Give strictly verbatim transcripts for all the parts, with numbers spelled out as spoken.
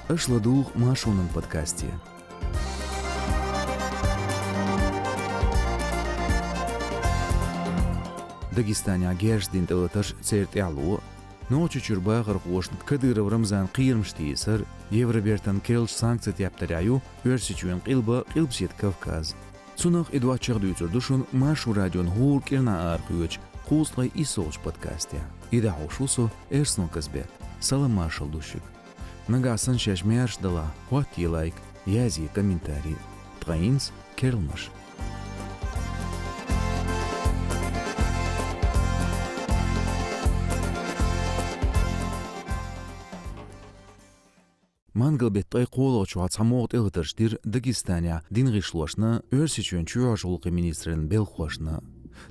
Аша ладугӀу Маршонан подкасте. Дагестанехь герзаш дина тӀелатарш, церан тӀаьхьало, Нохчийчуьра бахархошна Кадыров Рамзанан кхерамаш тийсар, Евробертан керлачу санкцийн тептарехь ю Оьрсийчоьнан къилба, Къилбаседа Кавказ. Цунах а, доцчух а дуьйцур ду шуна Маршо радион хӀора кӀирнахь арахоьцучу кхузткъе иссалгӀачу подкастехь. И дӀахьош ву со, Эрсанов Казбек. Салам-маршалла ду шуьга. Нагахь санна шаьш маьрша далахь, хӀоттае лайк, язъе комментарий. Ткъа хӀинца керланаш. Мангал-беттан ткъе кхоалгӀачохь цхьа могӀа тӀелатарш дира Дагестанехь динан гӀишлошна, Оьрсийчоьнан чоьхьарчу гӀуллакхийн министраллин белхахошна.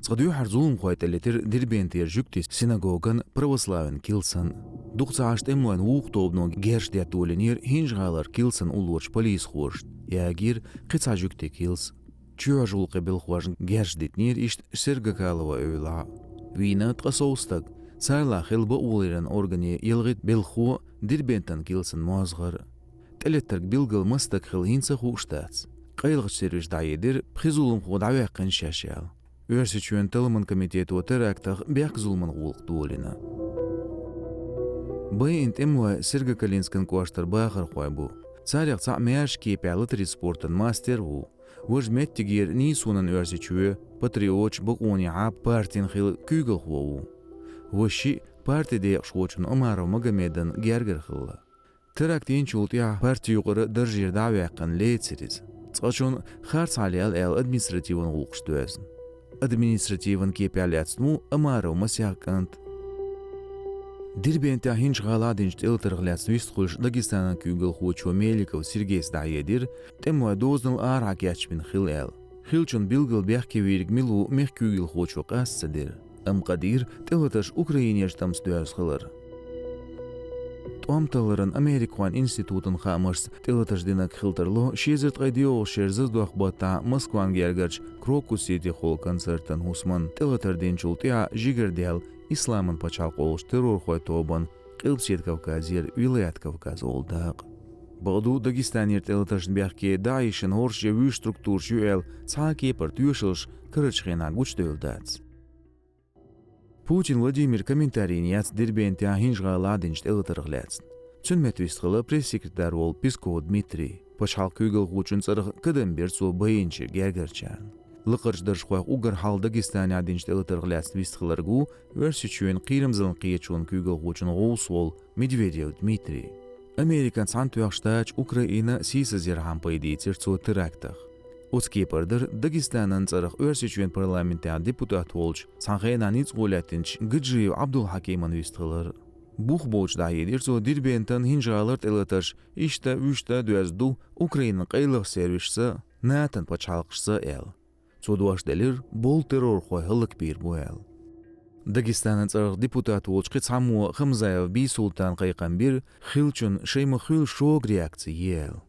Цкъа дуьххьара зуламхой тӀелетира Дербентера жуьгтийн синагоган, православийн килсан. Дукха ца Ӏаш тӀемалойн вукху тобано герзаш детта долийнера ХӀинжа-ГӀалара килсан уллорчу полисхошна, ягийра кхин цхьа жуьгтийн килс. Чоьхьарчу гӀуллакхийн белхахошна герзаш дитинера иштта Сергокалован эвлахь. Вийна ткъе сов стаг, царалахь хилла бакъоларъяран органийн ялхитта белхахо, Дербентан килсан мозгӀар. ТӀелеттарг билггал маса стаг хилла хӀинца а хууш дац. Къайлахчу сервисо дӀахьедира, пхи зуламхо дӀаваьккхина шаьш аьлла. Оьрсийчоьнан талламан комитето терактах бехк-зуламан гӀуллакх долийна. Байина тӀемалой Северокалинскан кӀоштара бахархой бу. Царех цхьаъ маьрша кепехь латарийн спортан мастер а ву. Важа меттигера нийсонан Оьрсийчоь, патриоташ, бакъонехьа партин хилла куьйгалхо ву. Важа шиъ партин декъашхочун Омаров Магомедан гергара хилла. Теракт йинчул тӀаьхьа партин юкъара даржера дӀа а ваьккхина лецира иза. Цкъачунна харцахьа лелла аьлла административан гӀуллакхаш доьзна. Административан кепехь лаьцна ву Омаров масех кӀант. Дербентехь ХӀинжа-ГӀалахь динчу тӀелатарх лаьцна вистхуьлуш Дагестанан куьйгалхочо Меликов Сергейс дӀахьедира, тӀемалой дозанал арахьа кечбина хилла аьлла. Хиллачун билггал бехке вийриг мила ву мехкан куьйгалхочо къаста ца дира. Амма къадийра тӀелатарш украинерчу тӀамца доьзна хилар. ТӀом талларан Америкахойн институтан хаамашца тӀелатарш динарг хила тарло ши эзар ткъе доьалгӀачу шеран зазадоккху баттахь Москван гергарчу Крокус-Сити холу концертан хӀусамна тӀелатар динчул тӀаьхьа жигардаьлла Исламан пачхьалкх олучу террорхойн тобанан Къилбаседа Кавказера Вилаят Кавказ олу дакъа. Бакъду, Дагестанера тӀелатаршна бехке ДАИШ-ан хӀорш я вуьш структураш ю аьлла цхьа а кепара тоьшаллаш карарчу хенахь гучудевлла дац. Путин Владимира комментари йина яц Дербентехь ХӀинжа-ГӀалахь динчу тӀелатарх лаьцна. Цуьнан метта вистхилла пресс-секретарь волу Песков Дмитрий. Пачхьалкхан куьйгалхочун цӀарах кадам бира цо байинчу гергарчарна. Лакхарчу даржхойх уггар хьалха Дагестанехь динчу тӀелатарх лаьцна вистхиларг ву Оьрсийчоьнан кхерамзаллин кхеташонан куьйгалхочун гӀовс волу Медведев Дмитрий. Американ Цхьаьнатоьхначу Штаташ, Украина сийсазъярхьама пайдийцира цо терактах. Оцу кепара дара Дагестанан цӀарах Оьрсийчоьнан парламентехь депутат волчу, цхьана хенахь ницкъ лаьттинчу Гаджиев Ӏабдулхьакиман вистхилар. Бух боцуш дӀахьедира цо Дербентан, ХӀинжа-ГӀалара тӀелатарш иштта, вуьшта доьзна ду Украинан къайлаха сервисашца, НАТОн пачхьалкхашца аьлла. Цо дош делира, болу террорхой хӀаллакбийр бу аьлла. Дагестанан цӀарах депутат волчу кхин цхьаммо, Хамзаев Бийсултана кхайкхам бира, хиллачунна шайн ма-хуьллу шога реакци е аьлла.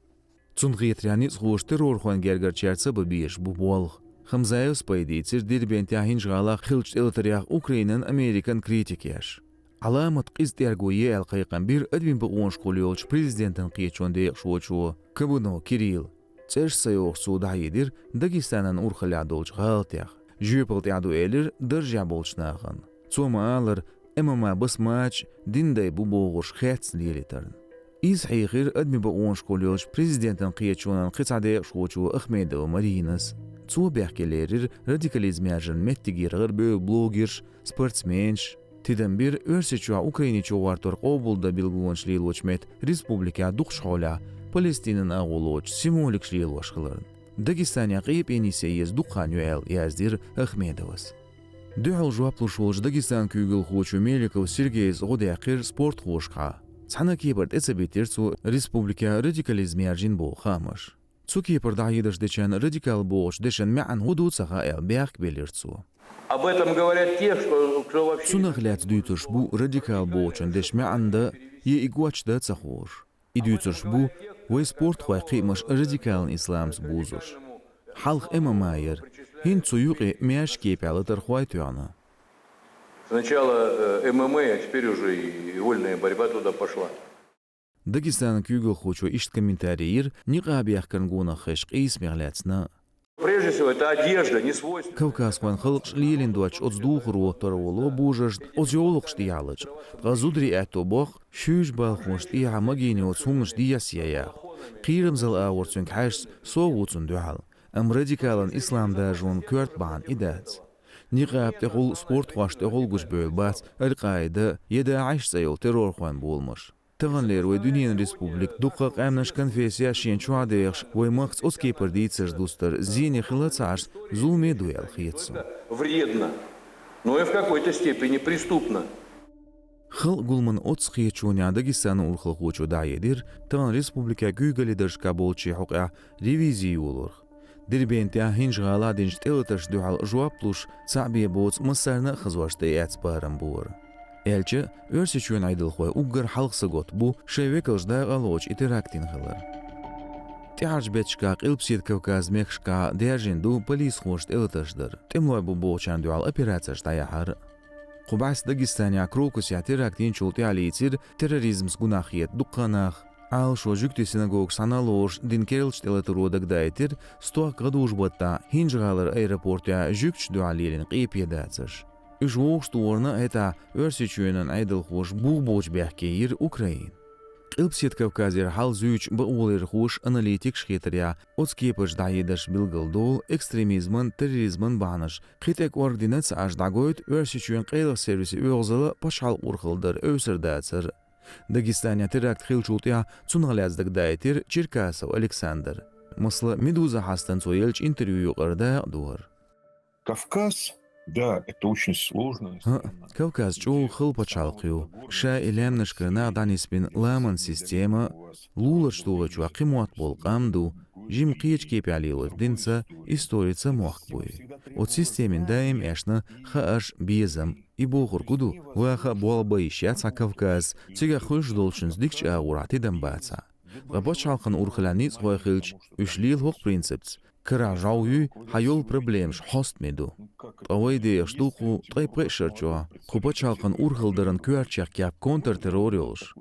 Цунна хетарехь, ницкъахоша террорхойн гергарчаьрца а бан безаш бу болх. Хамзаевс пайдийцира Дербентехь, ХӀинжа-ГӀалахь хиллачу тӀелатарех Украинан, Американ критика еш. Ӏаламат къиза тӀерго е аьлла кхайкхам бира адамийн бакъонашкахула йолчу президентан кхеташонан декъашхочо Кабанов Кирилла. ЦӀераш ца йохуш, цо дӀахьедира Дагестанан урхаллехь долчу гӀалатех. Жоьпалла тӀехь ду элира даржехь болчу нахана. Цо ма-аллара, ММА басмача динан дай бу бохурш хецна лелийтарна. Иза хьехира адамийн бакъонашкахула йолчу президентан кхеташонан кхин цхьа декъашхочо Ахмедова Маринас. Цо бехке лерира радикализм яржаран меттигера гӀарабевлла блогерш, спортсменаш. Тидам бира Оьрсийчохь Украине чугӀортор къобалдан билгалонаш лелочу метта республикехь дукхачу хьолехь Палестинан агӀо лоцуш символикаш лелош хиларна. Дагестанехь къепе нисъе еза дукха хан ю аьлла, яздира Ахмедовас. Дуьхьал жоп луш волчу Дагестанан куьйгалхочо Меликов Сергейс гӀо даьккхира спортхошкахьа. Цхьана а кепара тӀе ца биттира цо республикехь радикализм яржийна боху хаамаш. Цу кепара дӀахьедаш дечарна радикал бохучу дешан маьӀна хӀун ду ца хаьа аьлла, бехк белира цо. Об этом говорят те, что, кто вообще... Цунах лаьцна дуьйцурш бу радикал бохучун дешан маьӀна дан я и гочдан ца хууш. И дуьйцурш бу вайн спортхойн кхиамаш радикалан исламца бузуш. Хьалха ММА яра, хӀинца цу юкъе маьрша кепехь латархой тоьхна. Сначала, э, ММА, а теперь уже и вольная борьба туда пошла. Дагестана куьйгалхочо иштта комментарий йира никъаб яхкарна гонах хезачу къийсамех лаьцна. Прежде всего, это одежда, не свойственная. Кавказхойн халкъаш лелийна доцчу оцу духаро тара воло божаршна оцу йовлакхаш тӀехьа лачкъа. Ткъа зударийн аьтто боккху шуьйра балхошна тӀехьа магийна йоцу хӀуманаш дехьа яха. Кхерамзалла агӀор цуьнга хьаьжча, сов ву цунна дуьхьал. Амма радикалан ислам дажонан коьрта бахьана и дац. Никъаб тӀехула, спортхошна тӀехула гучубевлла бац Аль-Къаида я ДаӀиш цӀе йолу террорхойн боламаш. Таханлера вай дуьненан республика, дуккха а къаьмнаш, конфессеш шена чохь дехаш, вай махкаца оцу кепара дийцарш дустар зене хила ца Ӏаш, зуламе ду аьлла хета суна. Вредно, но и в какой-то степени преступно. Халкъан гуламан оццу кхеташонехь Дагестана урхалхочо дӀахьедира тахана республикехь куьйгаллин даржашкахь болчийн хьокъехь ревизи йолорах. Дербент тӀехь, ХӀинжа-ГӀалахь динчу тӀелатаршна дуьхьал жоп луш, цхьаъ бен боцу массарна а хазош тӀеэцна барам бу хӀара. Аьлча а, Оьрсийчоьнан Ӏедалхой уггар хьалха са готта бу шайн векалш дакъа а лоцуш и теракт йина хилар. ТӀаьхьарчу бетташкахь Къилбаседа Кавказан мехкашкахь даьржина ду полисхоша тӀелатарш дар, тӀемалой бу бохучарна дуьхьал операцеш дӀаяхьар а. Кху бӀаьста Дагестанехь Крокусехь теракт йинчул тӀаьхьа лийцира терроризмца гунахь хета дуккха а нах. Ӏалашо жуьгтийн синагогаш цхьаьна а лоруш дина керлачу тӀелатаро дагадаийтира стохка гӀадужу-баттахь ХӀинжа-ГӀалара аэропортехь жуьгташна дуьхьал лелийна къепе дацарш. Уьш вовшахтохарна а хӀетахь Оьрсийчоьнан Ӏедалхоша бух боцуш бехке йира Украина. Къилбаседа Кавказера хьал зуьйчу бакъоларъярхоша, аналитикаша хетарехь, оцу кепарчу дӀахьедарша билгалдолу экстремизман, терроризман бахьанаш кхин тӀе кӀоргдина ца Ӏаш дӀагойту Оьрсийчоьнан къайлаха сервисан оьгӀазалла а, пачхьалкхан урхаллера эвсар дацар а. Дагестанехь теракт хиллачул тӀаьхьа цунах лаьцна дагадаийтира Черкасов Александра. Масала, Медуза хьастана цо еллачу интервью юкъара дакъа ду хӀара. Кавказ, да, это очень сложно. ХӀаъ, Кавказ чӀогӀа хала пачхьалкх ю. Ша и лаьмнашкара нах дӀанисбина ламан система, луларчу догӀи чохь кхин мотт болу къам ду, жима кхечу кепехь лелойту динца, историца мохк буй. Оцу системин даим эшна хаарш, безам. И бохург хӀун ду, ваха а болх бан йиш яц хьан Кавказца, цигахь хуьлуш долчуьнца дикачу агӀорахь тидам бацахь. Ткъа пачхьалкхан урхаллехь ницкъахой хилча, уьш лела хӀокху принципца: карахь жӀов юй, хьан йолу проблемаш хьостаме ду. Ткъа вай дехаш ду кху ткъе пхеа шарчохь, кху пачхьалкхан урхаллдаран коьртачех кеп контртеррор йолуш.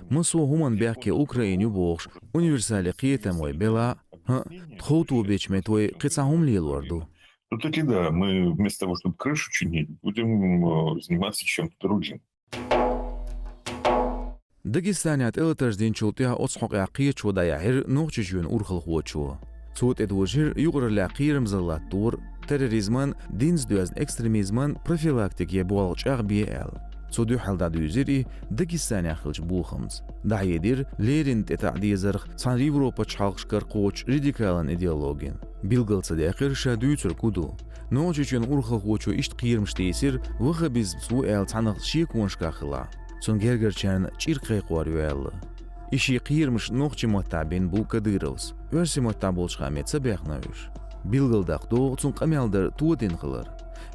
Массо а хӀуманна бехке Украина ю бохуш, универсале кхетам вай белахь а, хӀаъ, тхов тобечу метта вай кхин цхьа хӀума лелор ду. Всё-таки да, мы вместо того, чтобы крышу чинить, будем, э, заниматься чем-то другим. Дагестанехь тӀелатарш динчул тӀаьхьа оцу хьокъехь кхеташо дӀаяьхьира Нохчийчоьнан урхалхочо. Цо тӀедожийра юкъараллехь кхерамзалла латтор, терроризман, динца доьзна экстремизман профилактикин болх чӀагӀбе аьлла. Цо дуьххьал дӀадуьйзира и Дагестанехь хиллачу бохамца. ДӀахьедира леррина тӀетаӀа дезарх цхьана Европан пачхьалкхашкара кхочучу радикалан идеологина. Билгал ца даьккхира, ша дуьйцург хӀун ду. Нохчийчоьнан урхалхочо иштта кхерамаш тийсира ваххабизмца ву аьлла цхьанхьа шеконашкахь хилахь. Цунна гергарчарна чӀир кхайкхор ю аьлла. И шен кхерамаш нохчийн маттахь бина бу Кадыровс. Оьрсийн маттахь болчу хаамца ца баьхна уьш. Билгалдаккха догӀу цунна къамел дар тодина хилар.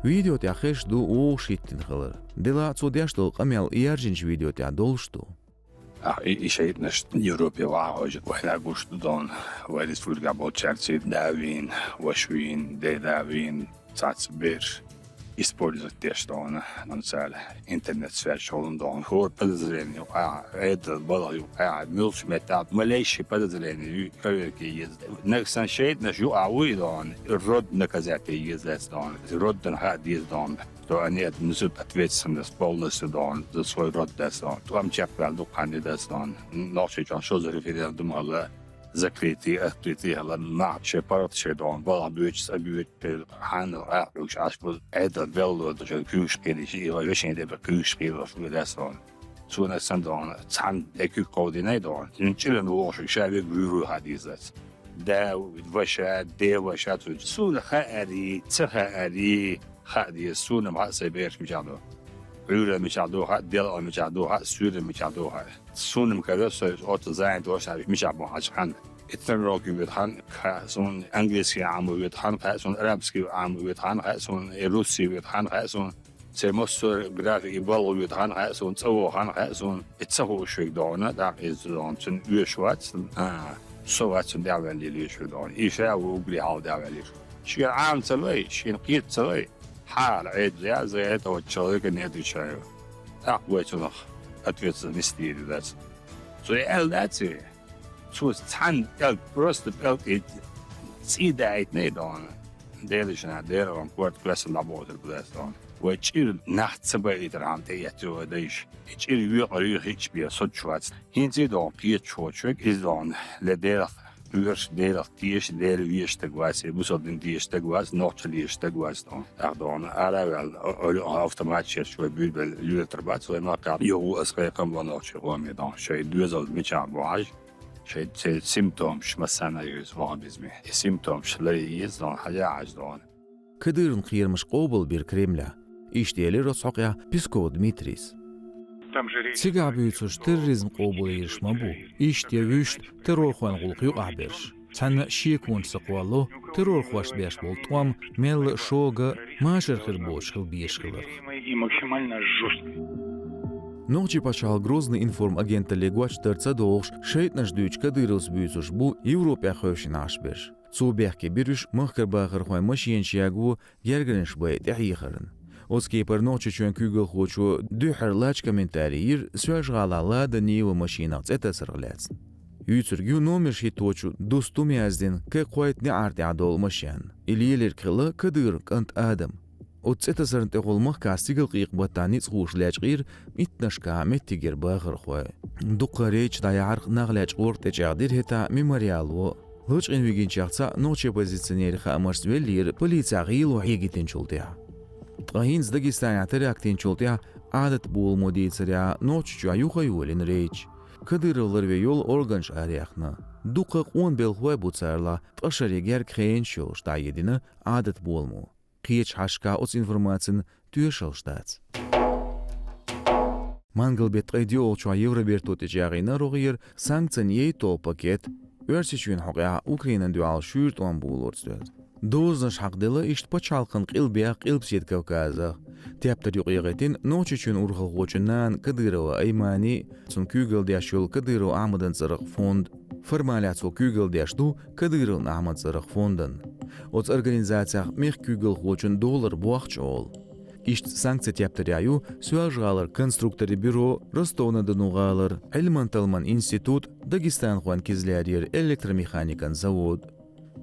Видео тӀехь хезаш ду вовшахӀиттина хилар. Делахь а цо деш долу къамел яьржинчу видео тӀехь долуш ду. Ахь и, и шайтӀанаш Европе вахьа хьожа, вайна гуш ду дона, вай республикахь болчаьрца да вийна, ваша вийна, деда вийна, цхьацца бераш использовать деш дона, цара интернет-связь чохь дона. ХӀора подозрение юкъахь, Ӏедал балха юкъахь, муьлхачу меттехь малейший подозрение ю, проверка еза. Нагахь санна шайтӀанаш юкъахь вуй дона, род наказать е еза дона, роддан хаа деза дона. Что они несут ответственность полностью дона за свой род дас дона. Тхо-м чекхваьлла дукха хан ю дас дона. Нохчийчохь шоза референдум хилла, закрытый, открытый хилла, нах шайн паргӀат шайн дона, балха боьдуш, цӀа боьдуш, хьанал Ӏаьхьуьгуш Ӏаш бу, Ӏедал белла ду, шайн куьйгаш кхийрийша, и вай вешин тӀе бен куьйгаш кхийралаш ву дас дона. Цунах сан дона, цхьана тӀе куьг кховдийна дона, цуьнан чӀиран вогӀуш ша вега вуьйр вуй хаа дийзац. Да ваша, де ваша, цу суна хаарий, ца хаарий, хаа деза, суна-м хаьа сайн бераш мичахь ду. Ӏуьйран мичахь ду хаьа, делкъан мичахь ду хаьа, суьйран мичахь ду хаьа. Суна-м хеза со оцу занятош мичахь бу хьажа хьан. И тренировки вуьту хьан хаьа суна, английский Ӏамо вуьту хьан хаьа суна, арабский Ӏамо вуьту хьан хаьа суна, и русский вуьту хьан хаьа суна. Церан массо а график и балха вуьту хьан хаьа суна, цӀа ву хьан хаьа суна. И ца хууш верг дона, дакъа иза дона, цуьнан оьшуш вац, а, со вац цуьнан тӀаьхьаваьлла лелош верг дона. И ша ву уггаре хьалха тӀаьхьаваьлла. Шена Ӏама ца лой, шена кхета ца лой. Хьала Ӏедал язгӀе, это вот человека не отвечаю. ТӀаккха вай цунах ответственность нести дац. Цо аьлла дац вай? Цо цхьанна пӀелг, просто пӀелг и цӀий даийтина и дона. Делишна, дера ван корта квесан дӀабохур бу дац дона. Вай чӀир нах ца баийтархьама тӀеэцци вай дайша. И чӀир векъар юй хиъча бе, соцуш вац. ХӀинца и дона кхеташ воцуш вег, иза дона ле Делах, оьрсаш Делах теша, Дела везаш стаг вац, и бусалба дин дезаш стаг вац, нохча дезаш стаг вац дона. ТӀаккха дона, ара а ваьлла, о-, о-, автомат шерчу вай буьйрбелла лоьтар бац, вай махкахь йогӀу аса кхайкхам бан нохчий къоме дона. Шайн доьзал мичахь бу хьажа, шайн церан симптомаш массарна а юьйцу ваххабизме. И симптомаш ларъян еза дона, хьажа а хьажа дона. Кадыровн кхерамаш къобалбира Кремля. Иштта элира оцу хьокъехь Песков Дмитрийс. Цигахь буьйцурш терроризм къобалйеш ма бу. Иштта я вуьшта террорхойн гӀуллакх юкъахь берш. Цхьанна а шеконаш ца кхолло, террорхошна беш болу тӀом мелла а шога, машар хир боцуш хила безаш хиларх. Нохчийн пачхьалкхан Грозный информ агенталле гочдар ца дохуш, шайтӀанаш дуьйцуш Кадыровс буьйцурш бу Европехь хевшина Ӏаш берш. Цо бехке бира уьш махкара бахархойн машенаш яго, гергарнаш бай тӀехьехарна. Оцу кепара Нохчийчоьнан куьйгалхочо дуьххьара лачкъа комментарий йира Соьлжа-ГӀалахь Лада Нива машинах цӀе тасарх лаьцна. Юьйцург ю номерш хӀитточу дусту яздина, кхойтта неӀар тӀехь долу машен. И лелирг хилла Кадыровн кӀант Адам. Оцу цӀе тасарна тӀехула махкахь стигалкъекъа-баттахь ницкъахоша лечкъийра иттаннашкахь меттигера бахархой. Дуккха а рейдаш дӀаяхьарх нах лечкъорах тӀечӀагӀдира хӀетахь Мемориало. Лачкъийна вигинчех цхьаъ нохчийн оппозиционерийн хаамашца веллера полицехь гӀело хьегийтинчул тӀаьхьа. Ткъа хӀинца Дагестанехь теракт йинчул тӀаьхьа Ӏадат боламо дийцарехь, Нохчийчохь юха а йолийна рейдаш. Кадыров ларве йолу органаш араяьхна. Дуккха а къона белхалой бу царалахь, ткъа шаре герга хенаш йолуш дӀахьедина Ӏадат боламо. Кхечу хьашташкахь оцу информацина тоьшаллаш дац. Мангал-беттан ткъе доьалгӀачохь Евроберто тӀечӀагӀйина рогӀера санкцийн ейтта пакет, Оьрсийчоьнан хьокъехь Украинана дуьхьал шуьйра тӀом болорца доьзна. Дозанаш хьакхаделла иштта пачхьалкхан къилбехь, Къилбаседа Кавказах. Тептар юкъа яхийтина Нохчийчоьнан урхалхочун нана Кадырова Аймани, цунна куьйгалла деш йолу Кадыров Ахьмадан цӀарах фонд. Формалехь цо куьйгалла деш ду Кадыровн Ахьмадан цӀарах фондан. Оцу организацех мехкан куьйгалхочун доллар бохча олу. Иштта санкцийн тептарехь ю Соьлжа-ГӀалара конструкторийн бюро, Ростов-на-Дону гӀалара Ӏилман-талламан институт, дагестанхойн Кизлярера электромеханикан завод.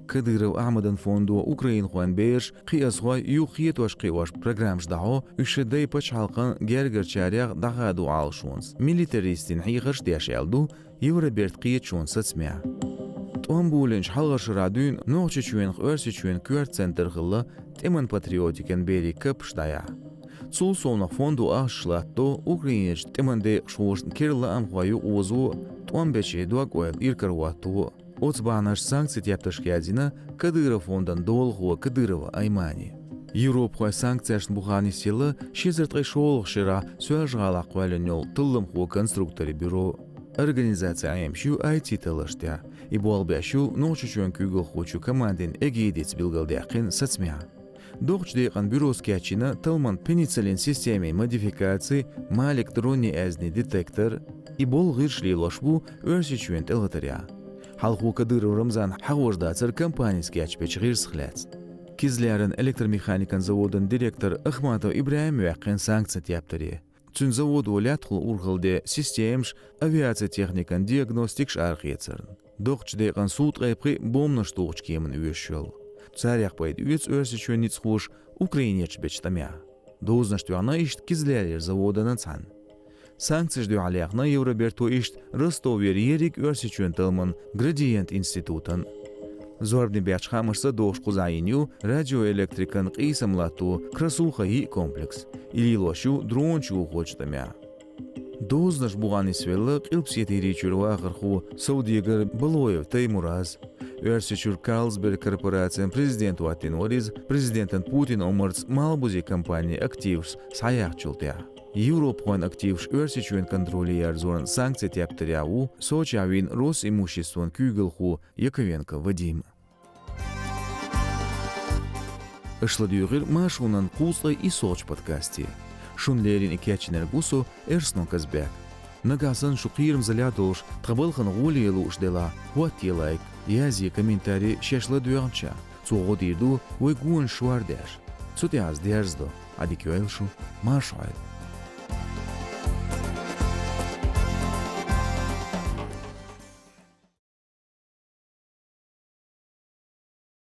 Кадыров Ахьмадан фондо украинхойн бераш, кхиазхой юха хетош-кхиош программаш дӀахьо, уьш шайн дай пачхьалкхан гергарчарех дӀахадо Ӏалашонца, милитаристийн хьехарш деш аьлла ду Евробертан кхеташонан сацамехь. ТӀом болийначу хьалхарчу шарахь дуьйна Нохчийчоьнах Оьрсийчоьнан коьрта центр хилла тӀеман патриотикан берийн каппаш дӀаяхьа. Цул совнаха фондо ахчанаш латтадо, украинерчу тӀеман декъашхошна керла лаамхой юкъаозо, тӀом бечийн дог-ойла иракарахӀотто. Оцу бахьанашца санкцийн тептаршка яздина Кадыров фондан долахо Кадырова Аймани. Европахойн санкцешна бухахь нисъелла ши эзар ткъе шолгӀачу шарахь Соьлжа-ГӀалахь кхоьллина йолу талламхо-конструкторийн бюро. Организацин Ӏемаш ю ай ти-талларш тӀехь. И болх беш ю Нохчийчоьнан куьйгалхочун командин эгидица билгалдаьккхина сацамехь. Доккхачу декъана бюрос кечйина талламан пенициллин системин модификаци, малик дронийн аьзнийн детектор. И болу гӀирс лелош бу Оьрсийчоьнан тӀелатарехь. Хьалхо Кадыров Рамзана хьахош дацара компанис кечбечу гӀирсах лаьцна. Кизляран электромеханикан заводан директор Ахматов ИбрахӀим ваьккхина санкцийн тептаре. Цуьнан заводо лаьттахула урхалла де системаш, авиацин техникан диагностикаш арахецарна. Доккхачу декъана суткъе пхиъ бомбанаш тухучу кеманна оьшуш йолу. Царех пайда оьцу Оьрсийчоьнан ницкъахоша Украинерчу бечу тӀамехь. Дозанаш тоьхна иштта Кизлярера заводана цхьаьна. Санкцеш дуьхьал яьхна Евроберто иштта Ростовера ерриг Оьрсийчоьнан талламан Градиент институтан. Зорбане баьхначу хаамашца догӀуш кхузахь йина ю радиоэлектрикан къийсам латто Красуха йиъ комплекс. И лелош ю дронаш йохочу тӀамехь. Дозанаш бухахь нисвелла Къилбаседа ХӀирийчуьра вахархо Саудегара Балоев Таймураз. Оьрсийчуьра Карлсберг корпорацин президент хӀоттийна вара иза президентан Путин Омарца малхбузийн компанин активаш схьаяьхначул тӀаьхьа. Европахойн активаш Оьрсийчоьнан контроле ярзорна санкцийн тептарехь ву Сочехь вийна Росимуществон куьйгалхо Яковенко Вадим. Аша ладоьгӀира Маршонан кхузткъе иссолгӀачу подкасте. Шуна леррина и кечйинарг ву со, Эрсно Казбек. Нагахь санна шу кхерамзаллехь долуш, тхан балхана гӀоле лууш делахь, хӀоттае лайк, язъе комментарий шаьш ладоьгӀначарна. Цо гӀо дийр ду вай гонаш шордеш. Цу тӀехь ас дерзадо. Ӏадика йойла шу, марша Ӏойла.